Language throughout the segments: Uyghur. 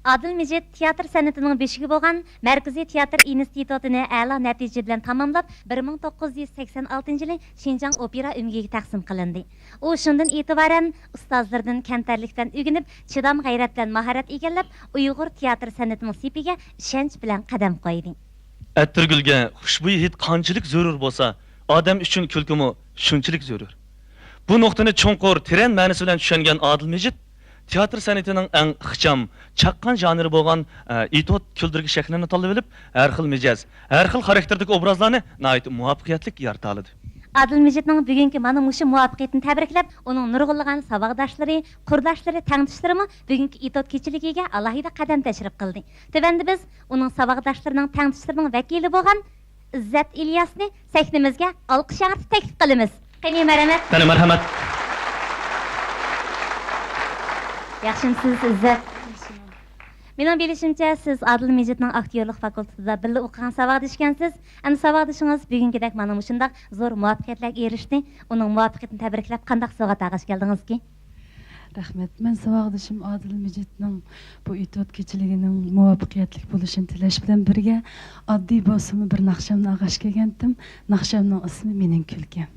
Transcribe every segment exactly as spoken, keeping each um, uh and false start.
ئادىل مىجىت تىياتىر سەنئىتىنىڭ بۆشۈكى بولغان مەركىزىي تىياتىر ئىنستىتۇتىنى ئەلا نەتىجە بىلەن تاماملاپ، بىر مىڭ توققۇز يۈز سەكسەن ئالتىنچى يىلى شىنجاڭ ئوپېرا ئۆمىكىگە تەقسىم قىلىندى. ئۇ شۇندىن ئېتىبارەن ئۇستازلىرىدىن كەمتەرلىك بىلەن ئۆگىنىپ، چىدام غەيرەت بىلەن ماھارەت ئىگىلەپ، ئۇيغۇر تىياتىر سەنئىتىنىڭ سېپىگە ئىشەنچ بىلەن قەدەم قويدى. ئەتىرگۈلگە خۇشبۇي ھىد قانچىلىك زۆرۈر بولسا، ئادەم ئۈچۈن كۈلكىمۇ شۇنچىلىك زۆرۈر. بۇ نۇقتىنى چوڭقۇر، تېرەن مەنىسى بىلەن چۈشەنگەن ئادىل مىجىت تىياتىر سەنئىتىنىڭ ئەڭ ئىخچام، چاققان ژانىرى بولغان، ئە، ئېتيۇد كۈلدۈرگە شەكلىنى تاللىۋېلىپ، ھەر خىل مىجەز، ھەر خىل خاراكتېردىكى ئوبرازلارنى ناھايىتى مۇۋەپپەقىيەتلىك يارىتالىدى. ئادىل مىجىتنىڭ بۈگۈنكى مانا مۇشۇ مۇۋەپپەقىيىتىنى تەبرىكلەپ، ئۇنىڭ نۇرغۇنلىغان ساۋاقداشلىرى، قۇرداشلىرى، تەڭداشلىرىمۇ بۈگۈنكى ئېتيۇد كېچىلىكىگە ئالاھىدە قەدەم تەشرىپ قىلدى. تۆۋەندە بىز ئۇنىڭ ساۋاقداشلىرىنىڭ، تەڭداشلىرىنىڭ ۋەكىلى بولغان ئىززەت ئىلياسنى سەھنىمىزگە ئالقىش ياڭرىتىپ تەكلىپ قىلىمىز. قېنى، مەرھەمەت. قېنى، مەرھەمەت. ياخشىمۇسىز، ئىززەت؟ مېنىڭ بىلىشىمچە، سىز ئادىل مىجىتنىڭ ئاكتيورلۇق فاكۇلتېتىدا بىللە ئوقۇغان ساۋاقدىشىكەنسىز. ئەمدى ساۋاقدىشىڭىز بۈگۈنكىدەك مانا مۇشۇنداق زور مۇۋەپپەقىيەتلەرگە ئېرىشتى. ئۇنىڭ مۇۋەپپەقىيىتىنى تەبرىكلەپ قانداق سوۋغات ئالغاچ كەلدىڭىزكى؟ رەھمەت. مەن ساۋاقدىشىم ئادىل مىجىتنىڭ بۇ ئېتيۇد كېچىلىكىنىڭ مۇۋەپپەقىيەتلىك بولۇشىنى تىلەش بىلەن بىرگە، ئاددىي بولسىمۇ بىر ناخشامنى ئالغاچ كەلگەنتىم. ناخشامنىڭ ئىسمى مېنىڭ كۈلكەم.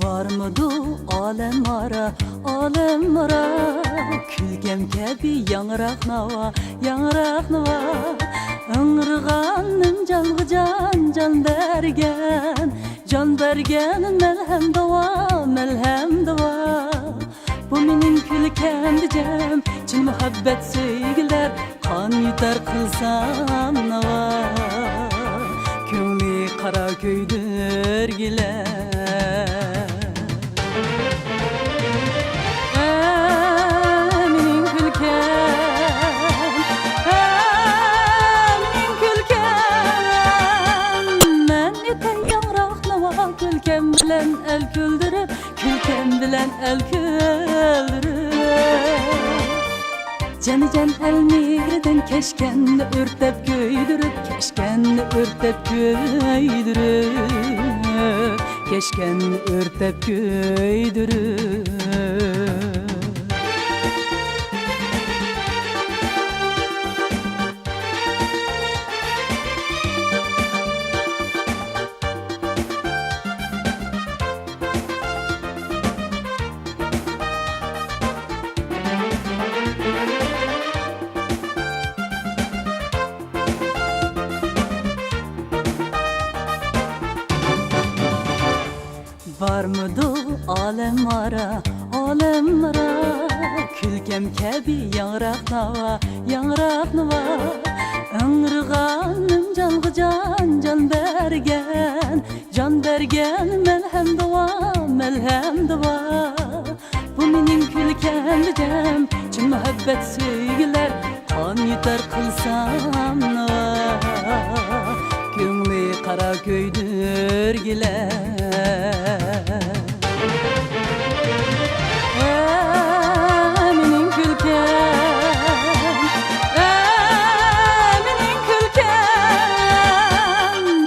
بارمىدۇ ئالەم ئارا، ئالەم ئارا، كۈلكەم كەبى ياڭراق ناۋا، ياڭراق ناۋا. ئىڭرىغانىم جانغا جان، جان بەرگەن، جان بەرگەن مەلھەم داۋا، مەلھەم داۋا. بۇ مېنىڭ كۈلكەم دېجەم، چىن مۇھەببەت سۆيگۈلەر، قان يۇتار قىلسام ناۋا، كۆڭلى قارا كۆيدۈرگۈلەر. ئە، مېنىڭ كۈلكەم، ئە، مېنىڭ كۈلكەم، مەن ئېيتاي ياڭراق ناۋا، كۈلكەم بىلەن ئەل كۈلدۈرۈپ، كۈلكەم بىلەن ئەل كۈلدۈرۈپ. جانىجان ئەل مېھرىدىن كەچكەننى ئۆرتەپ كۆيدۈرۈپ، كەچكەننى ئۆرتەپ كۆيدۈرۈپ، كەچكەننى ئۆرتەپ كۆيدۈرۈپ. بارمىدۇ ئالەم ئارا، ئالەم ئارا، كۈلكەم كەبى ياڭراق ناۋا، ياڭراق ناۋا. ئىڭرىغانىم جانغا جان، جان بەرگەن، جان بەرگەن مەلھەم داۋا، مەلھەم داۋا. بۇ مېنىڭ كۈلكەم دېجەم، چىن مۇھەببەت سۆيگۈلەر، قان يۇتار قىلسام ناۋا، كۆڭلى قارا كۆيدۈرگۈلەر. ئە، مېنىڭ كۈلكەم، ئە، مېنىڭ كۈلكەم،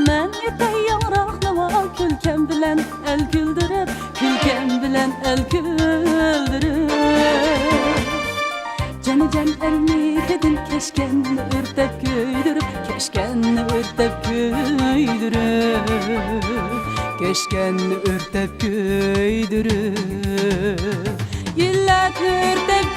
مەن ئېيتاي ياڭراق ناۋا، كۈلكەم بىلەن ئەل كۈلدۈرۈپ، كۈلكەم بىلەن ئەل كۈلدۈرۈپ. جانىجان ئەل مېھرىدىن كەچكەننى ئۆرتەپ كۆيدۈرۈپ، كەچكەننى ئۆرتەپ كۆيدۈرۈپ، كەچكەننى ئۆرتەپ كۆيدۈرۈپ. ئىللەت ئۆرتەپ